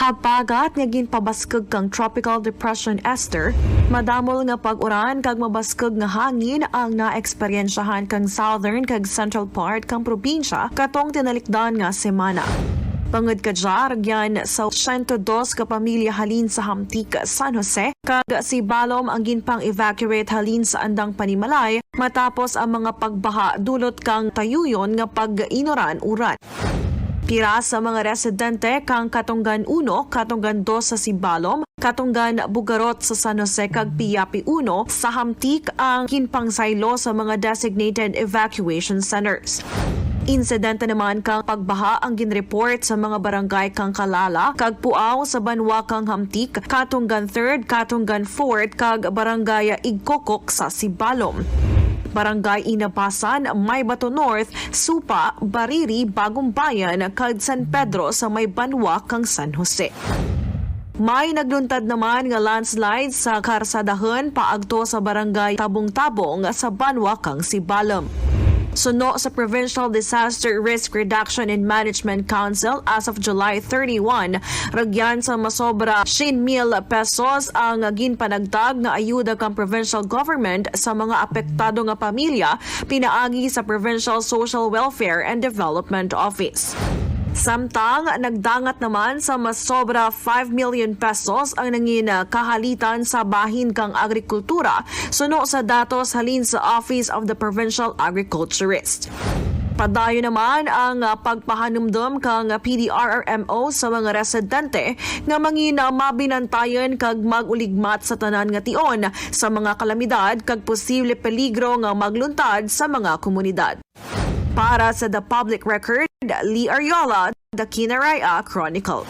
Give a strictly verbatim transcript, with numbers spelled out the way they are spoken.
Habagat nga ginpabaskug kang Tropical Depression Esther, madamol nga pag-uran kag mabaskug nga hangin ang naeksperyensyahan kang southern kag central part kang probinsya katong tinalikdan nga semana. Bangud kadya, rugyan sa siyento dos ka pamilya halin sa Hamtic, San Jose, kag Sibalom ang ginpang-evacuate halin sa andang panimalay matapos ang mga pagbaha dulot kang tayuyon nga pag-inuran-uran. Pira sa mga residente kang Katungan uno, Katungan dos sa Sibalom, Katungan Bugarot sa San Jose kag Piapi uno sa Hamtic ang ginpangsaylo sa mga designated evacuation centers. Insidente naman kang pagbaha ang ginreport sa mga barangay kang Calala kag Puao sa banwa kang Hamtic, Katungan third, Katungan fourth kag Barangay Igcococ sa Sibalom. Barangay Inabasan, Maybato North, Supa, Bariri, Bagumbayan kag San Pedro sa may banwa kang San Jose. May nagluntad naman nga landslide sa karsadahun paagto sa Barangay Tabong-Tabong sa banwa kang Sibalom. Suno sa Provincial Disaster Risk Reduction and Management Council, as of July thirty-one, rugyan sa masobra syen mil pesos ang ginpanagtag nga ayuda kang provincial government sa mga apektado nga pamilya pinaagi sa Provincial Social Welfare and Development Office. Samtang nagdangat naman sa masobra five million pesos ang nangin, ah, kahalitan sa bahin kang agrikultura, suno sa datos halin sa Office of the Provincial Agriculturist. Padayon naman ang, ah, pagpahanumdum kang P D R R M O sa mga residente nga mangin, ah, mabinantayon kag mag-uligmat sa tanan nga tion sa mga kalamidad kag posible peligro nga magluntad sa mga komunidad. Para sa The Public Record, Lee Ariola, The Kinaray-a Chronicle.